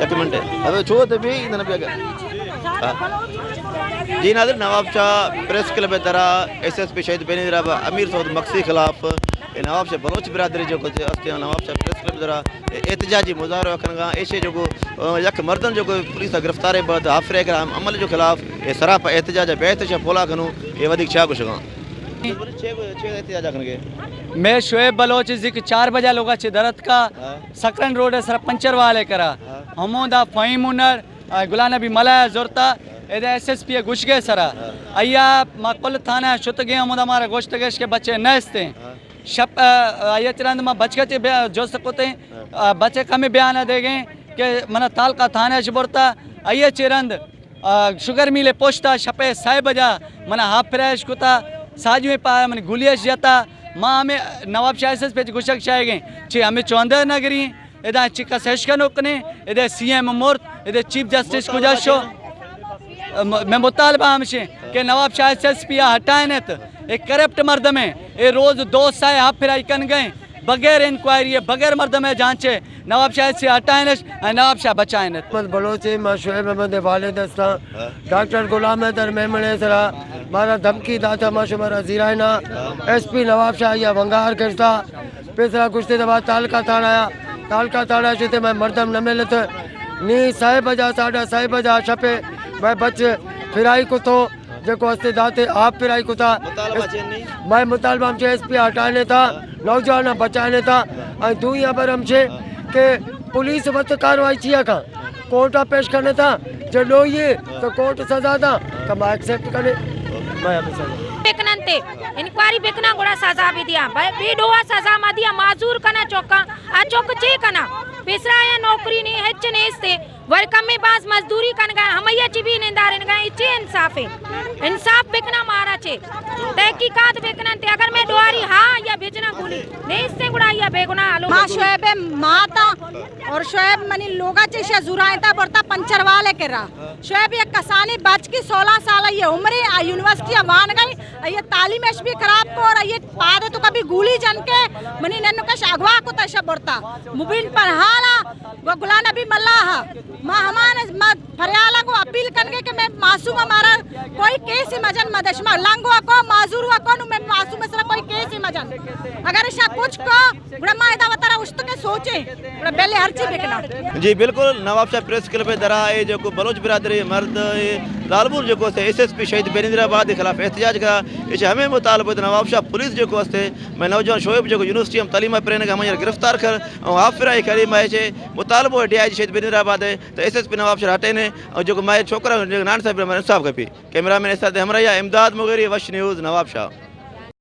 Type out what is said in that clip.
ڈاکومنٹ ہے۔ ابے چھو تے بھی ادھر بھی اگر۔ ہاں۔ جی ناظرین، نواب شاہ پریس کلب ءِ درا ایس ایس پی شہید بینظیر آباد امیر سعود مگسی خلاف اے نواب شاہ بلوچ برادری جو کچھ ہستے ہیں، نواب شاہ پریس کلب ءِ درا احتجاجی مظاہرہ کنگا۔ ایشے جو کو، آ، یک مردم جو کو پولیس ءَ گرفتار ہے بعد آفرے اگر ہم عمل جو خلاف اے سراپا احتجاج ہے، بیت شاہ پولا کنو، اے ودیک چا گوشگا۔ چھ بجے، چھ بجے احتجاج کنگے۔ میں شعیب بلوچ ذکر چار بجے لوگا چھ درت کا ہاں۔ سکرن روڈ ءِ سرا پنچر والے کرا۔ ہاں۔ ہمودا فہیم ہنر، آ، غلام نبی ملا زرتا، ادا ایس ایس پی گشگے سرا۔ ہاں۔ ایا ما کل تھانہ شتگیں، ہمودا مارا گوشتگش کہ بچے نیستیں۔ ہاں۔ شپ، آ، آیا چرند ما بچکا چے بیا-، جست کتیں، ہاں۔ آ، بچے کمی بیان دیگیں کہ منا تعلقہ تھانہ اش برتا، آیا چرند آ، شگر میل ءِ پشت ءَ شپ ءِ سئے بجا منا ہاف پرائش کتا، ساجویں پا من گولی اش جتا۔ ما ہمے نواب شاہ ایس ایس پی گوشگ شاہگیں، چہ ہمے چوندہ نگری، ادا چہ کس اش کنوک نے، ادا سی ایم مرت، ادا چیف جسٹس کجا شو؟ م-، میں مطالبہ ہمشے کہ نواب شاہ ایس ایس پی ہٹائیں ات، ایک کرپٹ مردم ہے، اے روز دو سائے ہاف پرائی کن گئے۔ بغیر انکوائری ءَ، بغیر مردم ءِ جانچ ءَ نواب شاہ سے ہٹائینش، ءُ نواب شاہ بچائینت۔ محمد بلوچ، ما شعیب احمد ءِ والد ہستاں۔ ہاں۔ ڈاکٹر غلام حیدر میمن ءِ سرا مارا دھمکی داتا، ما شمارا زیرائنا۔ ہاں۔ ایس پی نواب شاہ یا ونگار گشتا۔ پیسرا گشتے دبا تعلقہ تھانہ آیا۔ تعلقہ تھانہ شتے میں مردم نہ ملت۔ نی سئے بجا، ساڑھا سئے بجا شپے میں بچ فرائی کتو۔ جیکو ہستے داتے آپ پرائی کتا۔ مطالبہ چین نہیں؟ مئے مطالبہ ہمشے ایس پی ہٹائینت، نوجواناں بچائینت، ءُ دوئی ہبر ہمشے کہ پولیس وت کاروائی چیا کن، کورٹ ءَ پیش کنت، جے لوئیے تو کورٹ سزا دا، تو ما ایکسپٹ کنے۔ مئے ہمے سزا۔ بکننتے، انکوائری بکناں گڑا سزا بدیاں۔ بے، بے ڈوہا سزا مدیاں، معذور کناں چکاں، آ چک چے کناں؟ پیسرا یا نوکری نہیں، ہچ نیستے۔ ور کمے باز مزدوری کنگا، ہمیا چی بھی نندارنگا، اے چے انصاف ہے؟ انصاف بکنا مارا چے؟ تحقیقات بکنن تے، اگر میں ڈواری ہاں یا بھیجنا گولی، نیستیں گڑا یا بے گناہ لوگ۔ ما شعیب ماتا اور شعیب منی لوگا چے شا زورائیں تا برتا پنچر والے کرا۔ شعیب یک کسانی بچ کی سولہ سال یہ عمر ہے، آ یونیورسٹی وان گئی، آ یہ تعلیم اش بھی خراب کو اور یہ پادے تو کبھی گولی جن کے منی ننکش اغوا کو تشا برتا۔ مبین پر حالا و غلام نبی ملاح، ما ہمان ما پریالا کو اپیل کنگے کہ میں معصوم، ہمارا کوئی کیس مجن مدش، ما لنگو کو معذور ہوا کون، میں معصوم سرا کوئی کیس مجن۔ اگر اشا کچھ کو، گڑا ما ادا وترا اشت کے سوچیں، گڑا بیلے ہر چی بکنا۔ جی بالکل، نواب شاہ پریس کلب ءِ درا اے جو کو بلوچ برادری مرد اے لالبول جو کو سے ایس ایس پی شہید بینظیر آباد کے خلاف احتجاج کرا، اش ہمیں مطالبہ نواب شاہ پولیس جو کو ہستے، میں نوجوان شعیب جو کو یونیورسٹی ہم تعلیم پرینگ ہمیں گرفتار کر، اور آفرا کریمہ ہے، مطالبہ ڈی آئی جی شہید بینظیر آباد ہے، تو ایس ایس پی نواب شاہ ہٹینے، اور جو کہ مئے چھوکرا نان صاحب انصاف کپی۔ کیمرہ مین اسد ہمراہ امداد مغیری، وش نیوز، نواب شاہ۔